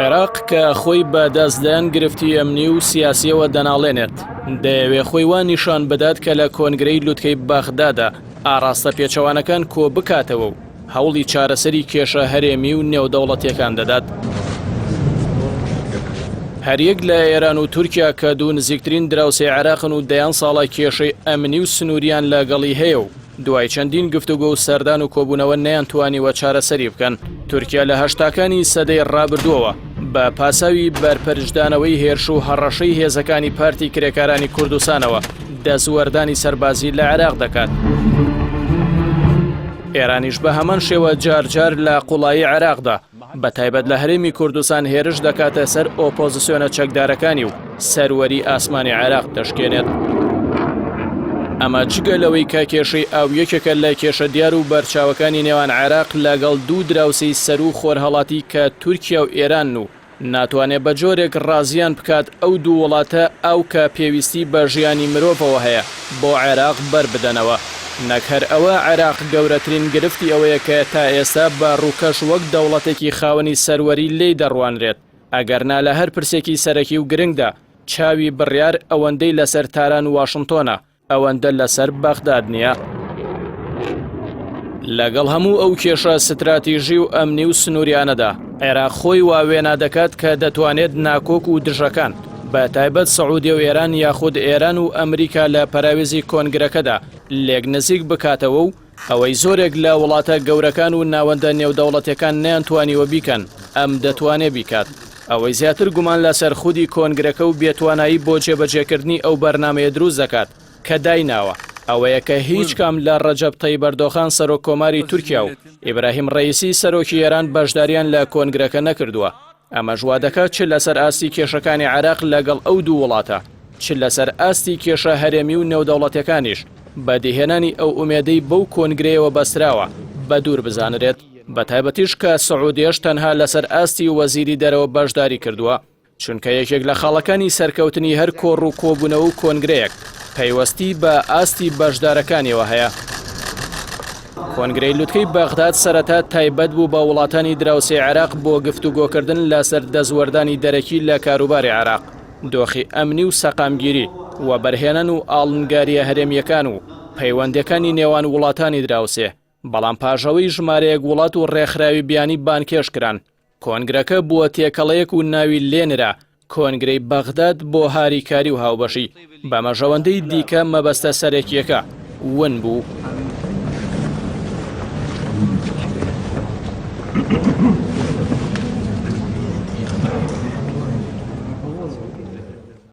عێراق کە خۆی بە دەست دەیان گرفتی ئەمنی و سیاسیەوە دەناڵێنێت، دەیەوێ خۆی وا نیشان بدات کە لە کۆنگرەی لوتکەی بەغدادا ئاڕاستە پێچەوانەکان کۆ بکاتەوە و هەوڵی چارەسەری کێشە هەرێمی و نێودەوڵەتیەکان دەدات. هەریەک لە ئێران و تورکیا کە دوو نزیکترین دراوسێی عێراقن و دەیان ساڵە کێشەی ئەمنی و سنووریان لەگەڵی هەیە و دوای چەندین گفتوگۆ و سەردان و کۆبوونەوە نەیانتوانیوە چارەسەری بکەن. تورکیا لە هەشتاکانی سەدەی ڕابردووەوە بە پاساوی بەرپەرچدانەوەی هێرش و هەڕەشەی هێزەکانی پارتی کرێکارانی کوردستانەوە دەستوەردانی سەربازی لە عێراق دەکات. ئێرانیش بە هەمان شێوە جار جار لە قوڵایی عێراقدا بە تایبەت لە هەرێمی کوردستان هێرش دەکاتە سەر ئۆپۆزسیۆنە چەکدارەکانی و سەروەری ئاسمانی عێراق دەشکێنێت. ئەمە جگە لەوەی کە کێشەی ئاو یەکێکە لە کێشە دیار و بەرچاوەکانی نێوان عێراق لەگەڵ دوو دراوسێی سەروو خۆرهەڵاتی کە تورکیا و ئێرانن و ناتوانێ بە جۆرێک ڕازیان بکات ئەو دوو وڵاتە ئاو کە پێویستی بە ژیانی مرۆڤەوە هەیە بۆ عێراق بەر بدەنەوە. نەک هەر ئەوە عێراق گەورەترین گرفتی ئەوەیە کە تا ئێستا بە ڕووکەش وەک دەوڵەتێکی خاوەنی سەروەری لێی دەڕوانرێت ئەگەرنا لە هەر پرسێکی سەرەکی و گرنگدا چاوی بڕیار ئەوەندەی لەسەر تاران و واشنتۆنە ئەوەندە لەسەر بەغداد نییە. لەگەڵ هەموو ئەو کێشە ستراتیژی و ئەمنی و سنووریانەدا، عێراق خۆی وا وێنا دەکات کە دەتوانێت ناکۆک و دژەکان، بە تایبەت سعودیە و ئێران یاخود ئێران و ئەمریکا لە پەراوێزی کۆنگرەکەدا لێک نزیک بکاتەوە و ئەوەی زۆرێک لە وڵاتە گەورەکان و ناوەندە نێودەوڵەتیەکان نەیانتوانیوە بیکەن، ئەم دەتوانێ بیکات. ئەوەی زیاتر گومان لەسەر خودی کۆنگرەکە و بێتوانایی بۆ جێبەجێکردنی ئەو بەرنامەیە دروست دەکات کە دایناوە، ئەوەیە کە هیچ کام لە ڕەجەب تەیب ئەردۆغان سەرۆک کۆماری تورکیا و ئیبراهیم ڕەئیسی سەرۆکی ئێران بەشداریان لە کۆنگرەکە نەکردووە. ئەمەش وا دەکات چ لەسەر ئاستی کێشەکانی عێراق لەگەڵ ئەو دوو وڵاتە، چ لەسەر ئاستی کێشە هەرێمی و نێودەوڵەتیەکانیش، بەدیهێنانی ئەو ئومێدەی بەو کۆنگرەیەوە بەستراوە، بەدوور بزانرێت. بەتایبەتیش کە سعودیەش تەنها لەسەر ئاستی وەزیری دەرەوە بەشداری کردووە. چونکە یەکێک لە خاڵەکانی سەرکەوتنی هەر کۆڕ و کۆبوونەوە و کۆنگرەیەک پەیوەستی بە ئاستی بەشدارەکانیەوە هەیە. کۆنگرەی لوتکەی بەغداد سەرەتا تایبەت بوو بە وڵاتانی دراوسێی عێراق بۆ گفتوگۆکردن لەسەر دەستوەردانی دەرەکی لە کاروباری عێراق، دۆخی ئەمنی و سەقامگیری، وەبەرهێنان و ئاڵنگارییە هەرێمییەکان و پەیوەندییەکانی نێوان وڵاتانی دراوسێ، بەڵام پاش ئەوەی ژمارەیەک وڵات و ڕێکخراوی بیانی بانگهێشت کران، کۆنگرەکە بووە تێکەڵەیەک و ناوی لێنرا کۆنگرەی بەغداد بۆ هاریکاری و هاوبەشی، بەمەش ئەوەندەی دیکە مەبەستە سەرەکییەکە ون بوو.